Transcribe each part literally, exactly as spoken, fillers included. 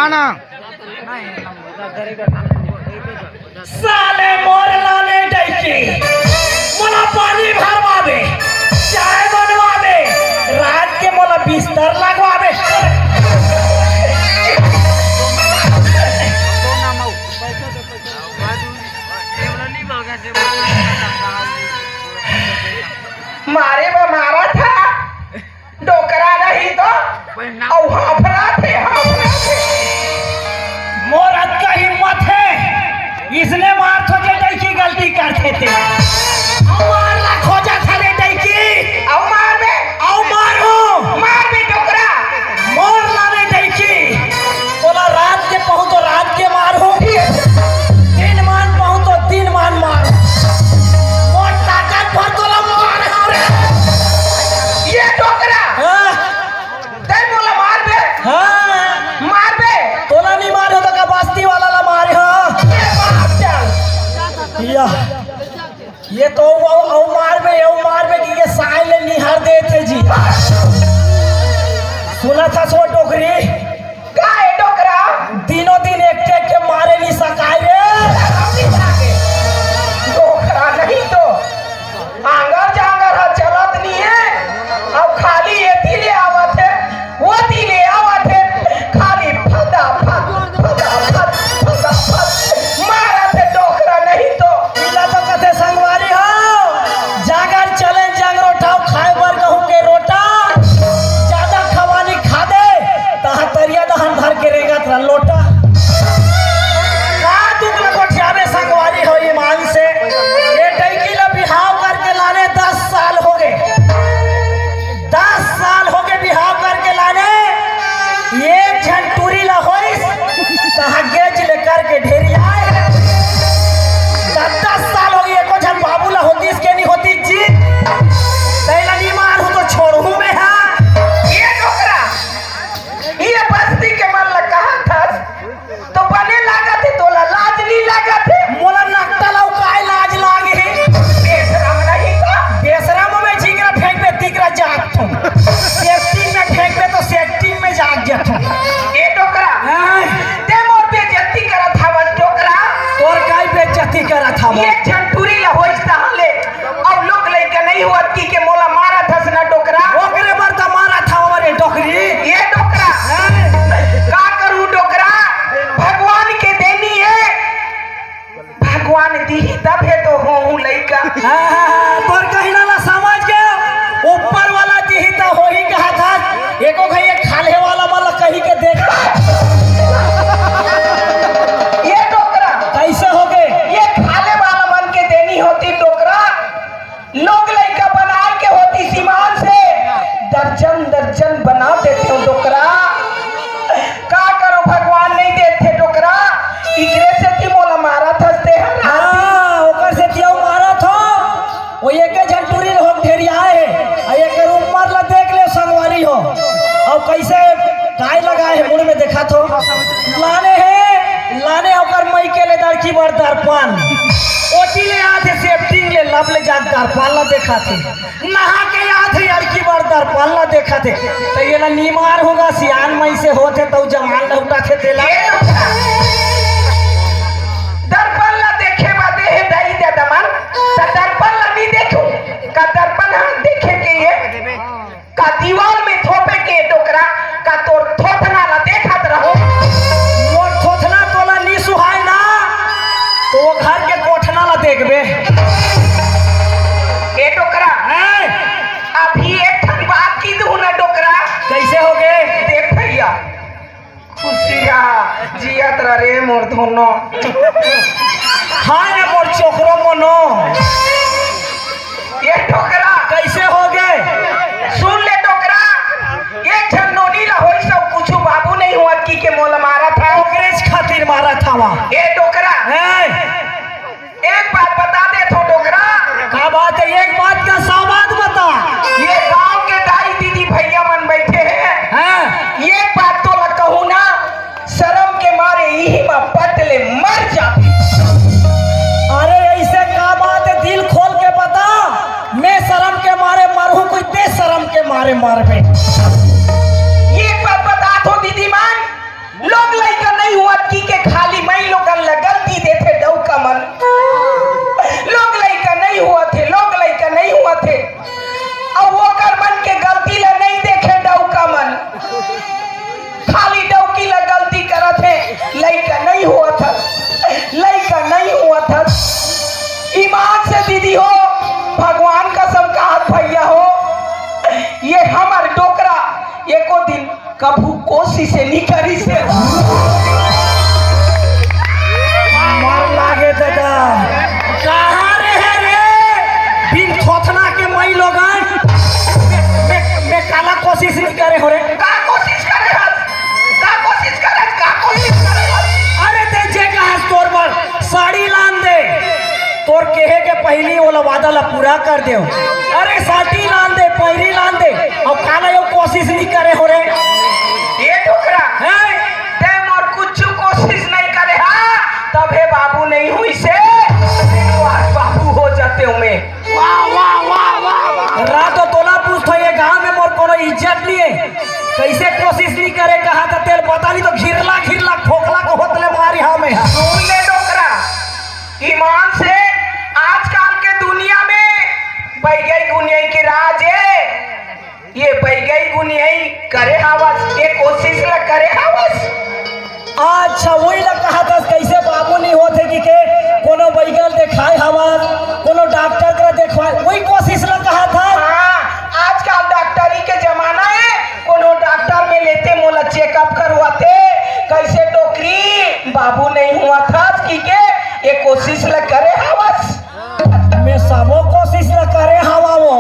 ना। साले मोर लाले डैकी, मोला पानी भरवाबे, चाय बनवाबे, रात के मोला बिस्तर लगवाबे। मारे बा मारा था। डोकरा नहीं तो, अउ हाफरा थे, हाफरा थे। मोर अतका हिम्मत हे, इसने मार खोजे डैकी गलती करथे ते। अउ मार ला खोजा था रे डैकी। अउ मार बे। अउ मारो। मार बे डोकरा। मोर ला रे डैकी। तोला रात के पहुं तो रात के मारहूं। दिन मान पहुं तो दिन मान मारहूं। मोर ताकत भर तोला मारहूं रे। ये डोकरा। हाँ। तैं मोला मारबे? हाँ। मारबे? तोला नहीं मारे तो का बस्ती वाला ला मारे, हाँ। ये बाप चल। या। ये तो अउ, अउ मारबे, अउ मारबे कि ये साले निहार देथे जी। सुनथस वो डोकरी? का हे डोकरा? दिनों दिन एक एक के मारे नहीं सकाय रे। डोकरा नहीं तो आंगर जांगर ह चलत नहीं हे, अउ खाली एती ले आवत हे। ओती ले आवत हे, खाली फदा फद, फदा फद, फदा फद मारत हे डोकरा नहीं तो। इला तो कथे संगवारी हो, जागर चले जंगरोटा, खाए बर गहूं के रोटा, जादा खवानी खा दे, तहा तरिया दहन भर के रेंगत रह लोटा। का दुख ल गोठियाबे संगवारी हो ईमान से, ये डैकी ल बिहाव करके लाने दस साल हो गे। दस साल होगे बिहाव करके लाने, एक झन टूरी ला होइस, तहाँ गेज ले करके ढेरी आए। दस, दस साल होगे, एको झन बाबू ला होतिस के नहीं होतिस जी। तैला नहीं मारहूँ तो छोड़हूँ मैं, हाँ। ये डोकरा, ये बस्ती के मन ला कहा था? तो बने लागत हे, तोला लाज नहीं लागत हे? मोला नकटा ला अउ काय लाज लाग हे? बेशरम नहीं तो। बेशरम में जिगरा फेंकबे, तिगरा जाग थो। सेटिंग में फेंकबे तो सेटिंग में जाग जथो। ए डोकरा, हाँ। ते मोर बेइज्जती करत हवस डोकरा। तोर काय बेइज्जती करत हवस? ये झन टूरी ला होइस तहाँ ले। अउ लोग लइका नहीं होवत कि के मोला मारत हस ना डोकरा। ओकरे बर त मारत हवं रे डोकरी। ये डोकरा। हैं? का करूँ डोकरा? भगवान के देनी हे। भगवान दिही तब हे तो होहूँ लइका। हाँ, हाँ, हाँ, तोर कहिना ला समझ के ऊपर वाला दिही त होही कहा था। एको घई एक खाल्हे वाला मन ला कही के देख। ये डोकरा। कैसे होगे? ये खाल्हे वाला मन के देनी होती डोकरा। लोग लइका बनाए के होती सीमान से दर्जन दर्जन बना देते हो डोकरा। का करो भगवान नहीं देते डोकरा। इकरे सेती मोला मारत हस ते हर। हाँ, ओकर सेती अउ मारत हो। वो एके झन टूरी लोग ढेरियाए हे। आ एकर उम्र ला देख ले संगवारी हो। अउ कैसे काय लगाए हे मुड़ में देखा थो। लाने हे, लाने ओकर मई के ले दड़की बर दर्पण। ओटी ले आथे सेफ्टी ले लब ले जात दर्पण ला देखा थे। नहा के आथे लड़की बर दर्पण ला देखा थे। त ये ला नीमार होगा सियान मई से होथे तउ जवान लौटा थे तेला। दर्पण ला देखे बादे हे दाई दे दमन। त दर्पण ला नहीं देखू। का दर्पण हम देखे के ये? का दीवार में थोपे के डोकरा, का तोर थोथना ला देखत रहूं? मोर थोथना तोला नी सुहाय ना, तो वो घर के कोठना ला देखबे। ए डोकरा, हैं? अभी एक ठन बात की दू ना डोकरा। कैसे होगे? देख भैया, खुशी रहा, जियत रह रे मोर धोनो। हाय रे मोर चोकरो मोनो। ये डोकरा। कैसे होगे? सुन ले डोकरा, ये झन नोनी ला होई सब कुछु बाबू नहीं हुआ की के मोला मारा था। ओकरेच खातिर मारा था वहाँ। ये डोकरा। हैं? एक बात बता दे थो डोकरा। का बात है? एक बात का सौ बात बता। ये गांव के दाई दीदी भैया मन बैठे हैं। हाँ। एक बात तोला कहूँ ना, शरम के मारे इही मा पट ले मर जाबे। अरे ऐसे का बात है? दिल खोल के बता। मैं शरम के मारे मरहूँ, कोई ते शरम के मारे मरबे। ये बात बता थो दीदी मन, लोग लइका कभू कोशिश नहीं करिस हे। मर लागे दादा। कहाँ रे हे रे? बिन थोथना के मई लोगन। मैं, मैं, मैं काला कोशिश नहीं करे हों रे। का कोशिश करे हस? का कोशिश करे हस? का कोशिश करे हस? अरे ते जे कहा हस तोर बर साड़ी लान दे। तोर कहे के पहिली ओला वादा ला पूरा कर देव। अरे साड़ी लान दे, पैरी लान दे। अउ काला यो कोशिश नहीं करे हों रे। ए डोकरा, हैं? ते मोर कुछ कोशिश नहीं करे हा, तभे बाबू नहीं होइस हे। आज बाबू हो जातेंव मैं। वाह, वाह, वाह, वाह, वाह। रात तो तोला पूछथों, ये गांव में मोर कोनो इज्जत नहीं हे। कैसे कोशिश नहीं करे कहा था तेल पता नहीं तो घिरला घिरला खोखला को होतले मारी हा मैं। सुन ले डोकरा, ईमान से आजकल के दुनिया में बैगई गुनियाई के राज हे। ये बैगई गुनियाई करे हवस, ये कोशिश ला करे हवस। अच्छा, वही ला कहा था, कैसे बाबू नहीं होत हे कि के कोनो बैगल देखाए हवस, कोनो डॉक्टर करा देखवाए, वही कोशिश ला कहा था। हाँ, आजकल डॉक्टरी के जमाना हे, कोनो डॉक्टर में लेते मोला चेकअप करवाते, कैसे डोकरी बाबू नहीं होवत हस कि के ये कोशिश ला करे हवस। मैं सबो कोशिश ला करे हवंव वो,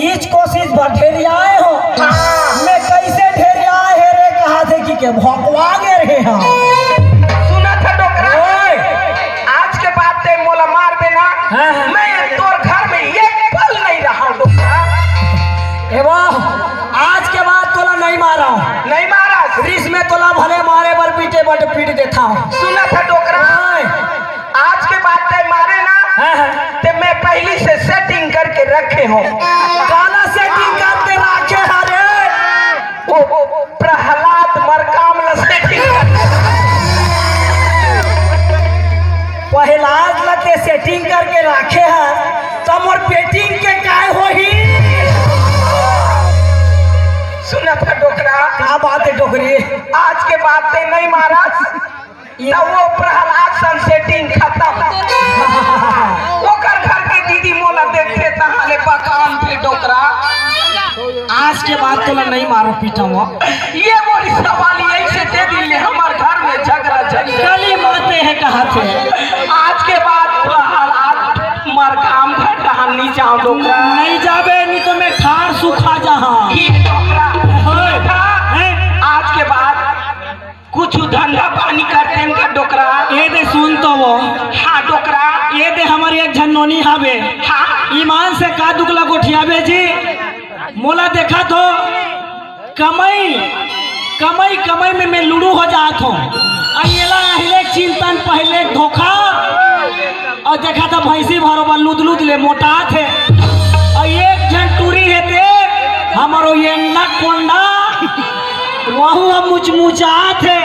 इच कोशिश बर ढेरियाए हों। हाँ। मैं कैसे ढेरियाए हे रे कहा थे कि के भोकवा गे रहे हम। सुनत हा डोकरा, ओए। आज के बाद ते मोला मारबे ना, हाँ, हाँ। मैं तोर घर में एक पल नहीं रहंव डोकरा। ए वाह, आज के बाद तोला नहीं मारंव। नहीं मारस? रिस में तोला भले मारे बर पीटे बर पीट देथंव। सुनत हा डोकरा, ओए। आज के बाद ते मारे ना, हाँ, हाँ। ते मैं पहिली से सेटिंग करके रखे हों। काला सेटिंग करके रखे हस रे? वो, वो प्रहलाद मरकाम ला सेटिंग करके। प्रहलाद ला ते सेटिंग करके रखे हस, त मोर पेटिंग के काय होही? सुनत हा डोकरा। का बात हे डोकरी? आज के बाद ते नहीं मारस। त वो प्रहलाद सन सेटिंग खतम। ओकर घर के दीदी मोला देखथे तहां ले बकान थे डोकरा। आज के बाद तोला नहीं मारंव पीटंव। ये मोर सवाल यही से दे दिल ले हमर घर में झगड़ा झंझट। कली माते हे कहा थे। आज के बाद प्रहलाद मरकाम घर डहान नहीं जांव डोकरा। नहीं जाबे, नहीं तो मैं खार सुखा जाहां। ई डोकरा। ओए। हैं? आज के बाद कुछ धंधा पानी करतेन का डोकरा? ए दे सुन तो वो। हाँ डोकरा। ए दे हमर एक झन नोनी हावे। हाँ। ईमान से का दुख ला गोठियाबे जी? मोला देखत हो कमई, कमई, कमई में मैं लुड़ू हो जात हों। अउ एला अहिलेच चिंतन पहिलेच धोखा। अउ देखत हा भैंसी भरोबर लुद लुद ले मोटात हे। अउ एक झन टूरी हे ते हमरो एन्ना कोंडा। वहू ह मुचमुचात हे,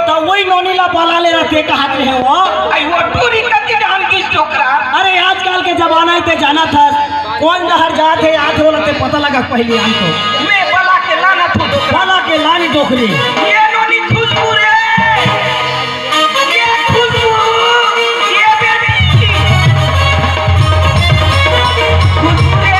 त वही नोनी ला बला ले रथे, कहत रहे वो। आई वो टूरी कति डहान गिस डोकरा। अरे, आजकल के जमाना हे, ते जानत हस, कोन डहर जात हे, आत हे, ओला ते पता लगा पहिली आन तो। मैं बला के लानत हों डोकरा। बला के लानी डोकरी। ये नोनी खुशबू रे। ये खुशबू, ये बेटी। खुशबू रे।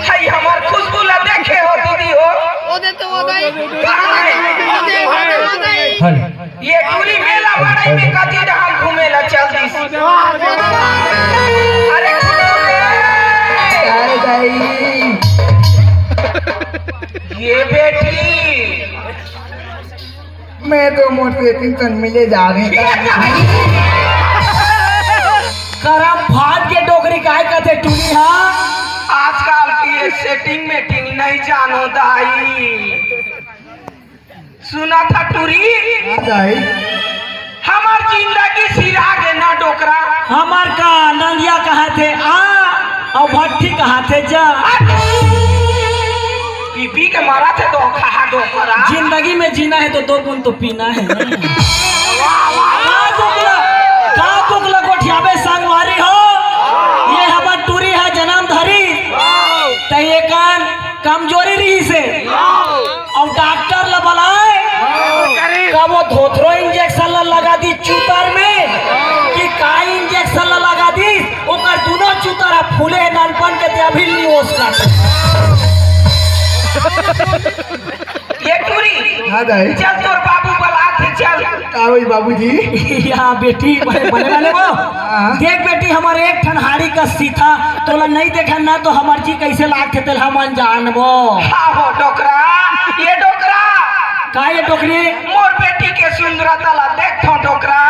हई हमर खुशबू ला देखे हो दीदी हो। ओ दे तो ओ दाई। कहाँ है? ओ दे, ओ दे, ओ दाई। हेलो। ये टूरी मेला बड़ई में कति डहान घूमे ला चल दिस। अरे खुशबू रे। अरे दाई। ये बेटी। मैं तो मोटरसाइकिल संग मिले जा रहे। करम फाट के डोकरी काय कथे टूरी हा? आजकल की ये सेटिंग मेटिंग नहीं जानो दाई। सुनत हा टूरी? हाँ दाई। हमर जिंदगी सिरा गे ना डोकरा। हमर का नंदिया कहत हे आ, अउ भट्ठी कहत हे जा। पी पी के मरत हे तो कहा डोकरा। जिंदगी में जीना है तो दो बूंद तो पीना है। वाह, वाह, वाह। जाबे संगवारी हो, ये हमर टूरी ह जनम धरी, त ये कान कमजोरी रहिसे। अब डॉक्टर ल बलाए, का वो धोथरो इंजेक्शन ल लगा दी चूतर में, कि का इंजेक्शन ल लगा दी, ओकर दुनो चूतर ह फूले ननपन के ते अभी नहीं ओस काटे। ये टूरी, हाँ दाई। चल तोर बाबू बलात हे, चल। का होई बाबूजी? या बेटी, बने, बने, बने वो। हाँ। देख बेटी, हमर एक ठन हाड़ी का सीथा, तोला नहीं देखन ना तो हमर जी कैसे लागथे तेला हमन जानबो। हाँ हो डोकरा, ये डोकरा। का ये डोकरी? मोर बेटी के सुंदरता ला देख तो डोकरा।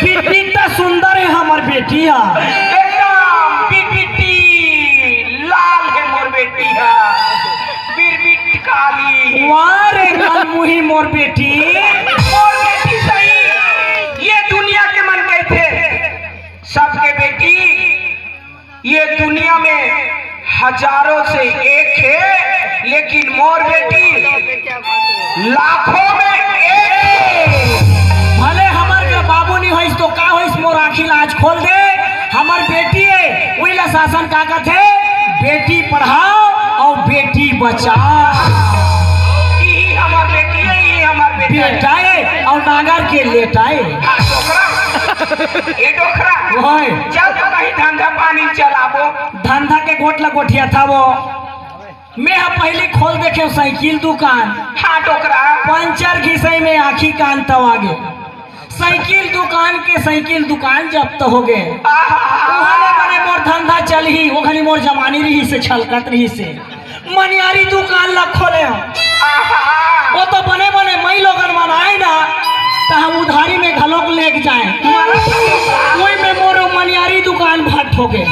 बिटिया सुंदर हे हमर बेटी हा। एकदम बिबिटी लाल हे मोर बेटी हा। बिरबिट काली। वाह रे मनमुही मोर बेटी। मोर बेटी सही, ये दुनिया के मन कहिथे सबके बेटी, ये दुनिया में हजारों से एक हे, लेकिन मोर बेटी लाखों में एक हे। भले हमर के बाबू नहीं होइस तो का होइस, मोर आँखी ला आज खोल दे। हमर बेटी हे, उही ला शासन का कथे, बेटी पढ़ाओ अउ बेटी बचाओ। यही हमर बेटी हे, यही हमर बेटा हे। बेटा हे अउ नांगर के लेटा हे। हाँ, डोकरा। ये डोकरा। ओए। चल तो कहीं धंधा पानी चलाबो। धंधा के गोठ ला गोठियाथस वो। मैं ह पहिली खोल देखेंव साइकिल दुकान। हाँ, डोकरा। पंचर घिसई में आँखी कान तवा गे। साइकिल दुकान के साइकिल दुकान जब्त हो गे। आहा। उहाँ ले बने मोर धंधा चलही, ओ घनी मोर जवानी रहिसे, छलकत रहिसे। मनियारी दुकान ला खोलेंव। आहा। वो तो बने बने मई लोगन मन आए ना, त हम उधारी में घलोक लेके जाए। वही में मोर मनियारी दुकान भट हो गे।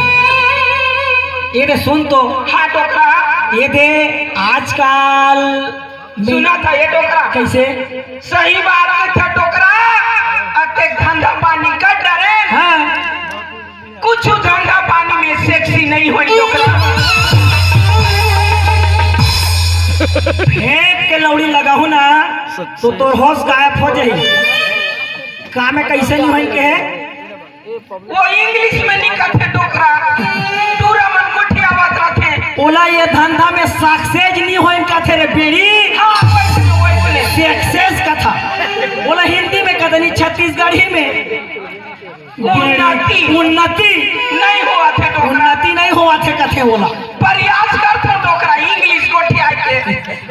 ये दे सुन तो। हाँ, डोकरा। ये दे आजकल में सुना था ये डोकरा। कैसे? सही बात कथा डोकरा। अतेक धंधा पानी कर डरे। हाँ। कुछ धंधा पानी में सेक्सी नहीं होई डोकरा। फेंक के लौड़ी लगाहू ना, तो तोर होश गायब हो जाई। का में कैसे नहीं होई के? वो इंग्लिश में नहीं कथे डोकरा, टूरा मन गोठियावत रथे। ओला ये धंधा में सक्सेस नहीं होई कथे रे बेड़ी। हाँ, वैसने, वैसने। सक्सेस कथा। ओला हिंदी में कथे नहीं, छत्तीसगढ़ी में। उन्नति। उन्नति। नहीं होवत हे डोकरा। उन्नति नहीं होवत हे कथे ओला। प्रयास करथों डोकरा, इंग्लिश गोठिया के।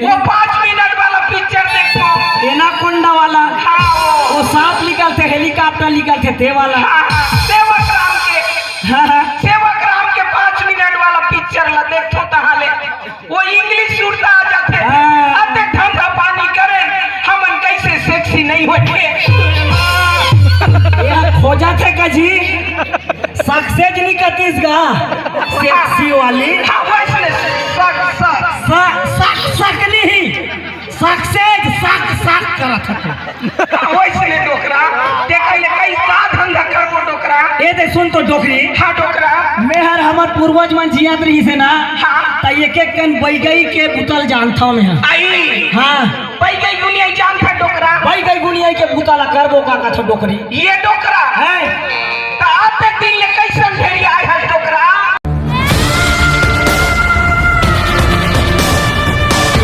वो पाँच मिनट वाला पिक्चर देखथों। एनाकोंडा वाला। हाँ, वो। वो सांप निकलथे, हेलीकॉप्टर निकलथे, ते वाला। हाँ, हाँ, सेवक राम के। हाँ, हाँ। सेवक राम के पाँच मिनट वाला पिक्चर ला देखथों तहाँ ले। वो इंग्लिश सुरता आ जाथे। हाँ। अतेक धंधा पानी करेन, हमन कैसे सेक्सी नहीं होथे? ये खोजथे का जी? सक्सेस नहीं कतिस गा? सेक्सी वाली। हाँ, वैसने सक, सक। सक, सक, सक नहीं। सक्सेस, सक, सक करत हे। वैसने डोकरा, ते कहिले कई का धंधा करबो डोकरा? ए दे सुन तो डोकरी। हाँ डोकरा। मैं हर हमर पूर्वज मन जियत रहिसे ना, हाँ। त एक एक कन बैगई के बुता ल जानथों मैं ह। आई। हाँ। बैगई गुनिया जानथस डोकरा? बैगई गुनिया के बुता ला करबो का कथों डोकरी? ये डोकरा। हैं?